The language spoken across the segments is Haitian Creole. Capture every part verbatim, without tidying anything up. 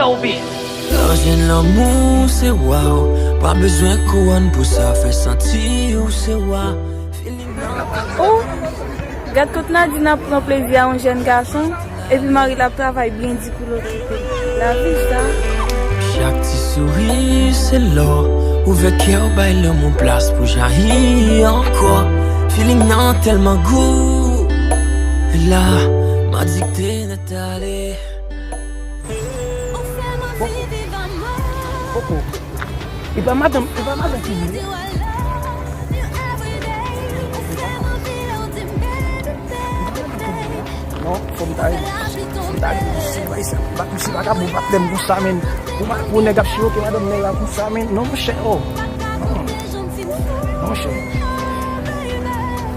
Lè w jwenn lanmou, se wa w. Pa bezwen kouwòn pou sa, fè santi w se wa. Feeling nan. Ou gad kot Nadine ap pran plezi a yon jèn gason, epi mari l ap travay byen di pou l okipe l. Lavi sa. Chak ti souri se lò. Ouvè kè w, bay lanmou plas pou jayi ankò. Feeling nan tèlman gou. E la, m adikte nèt ale. Poko. E pa madanm, e pa madanm ki vle. Non, fò m ta rele. Fò m ta rele. Misye pa isit. Misye pa ka bon patnè m konsa, menn. Pou nèg ap siroke madanm nèg la konsa, menn. Non, monchè, oh. Non, monchè.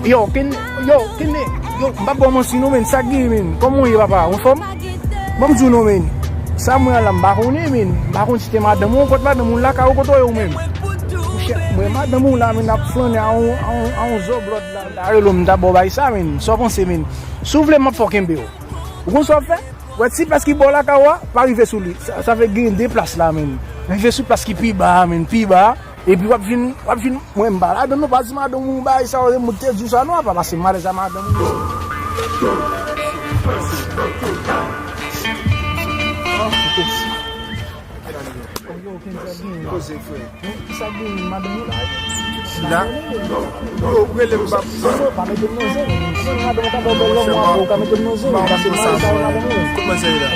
Yo, ken, yo, ken, yo, m pa ba w manti non, menn. Sa k genyen, menn? Kòman w ye, papa? Ou anfòm? Ban m di w non, menn. Sa mwen an la, m pa konnen, menn. M pa konn si te madanm ou, kot madanm ou lakay ou, kote w ye ou menm? Monchè, mwen madanm ou la, menn, ap flannen a yon, a yon, a yon zoblòd la, m ta rele w, m ta ba w bay sa, menn. Sa w panse, menn? Si w vle, m ap fè w kenbe w. Ou konn sa w ap fè? Ou wè ti plas ki bò lakay ou a, pa rive sou li. Sa, sa vle gen de plas la, menn. Rive sou plas ki pi ba a, menn, pi ba a. Epi w ap vin, w ap vin, mwen m pa ladan non, pa di madanm ou bagay sa yo, mwen te di w sa non, apa pase m alèz a madanm ou. Koze frè. Kisa gen madanm ou la? Sila? Yo, rele m pa. Pa mete m nan zen. Si madanm ou ka ba w bèl lanmou apre, ou ka mete m nan zen. Pase m alèz a madanm ou. Kote mwen seri la?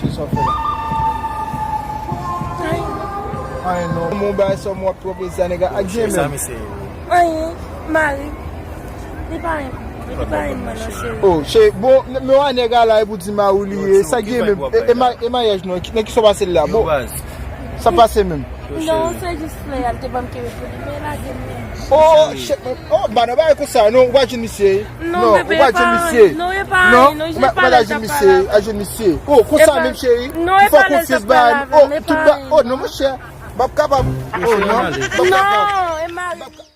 Se sa w fè la. Anyen. Anyen non. Mon bagay sa mwen ap twò plezi a nèg la. Ak jen menm. Anyen. Mari. Li pa renmen. Li pa renmen mwen non cheri. Oh, cheri, bon, men w a nèg la la e pou di mari w li ye. Sa gen menm. E, e ma-, e maryaj nou, nan ki sa w pase l la? Bon. Sa pase menm. Non, se jis flè a l te ban m kenbe pou li, men lage m menm. Oh, shit, man. Oh, ba nan bagay konsa, non, ou pa jwenn misye. Non, bebe, ou pa jwenn misye. Non, e pa anyen, non, je pale l t ap pale avè m. Oh, konsa menm, cheri. Non, e pale l t ap pale avè m, e pa anyen. Oh, non, monchè. M p ap kapab. Oh, non. M p ap kapab. Non, e mari.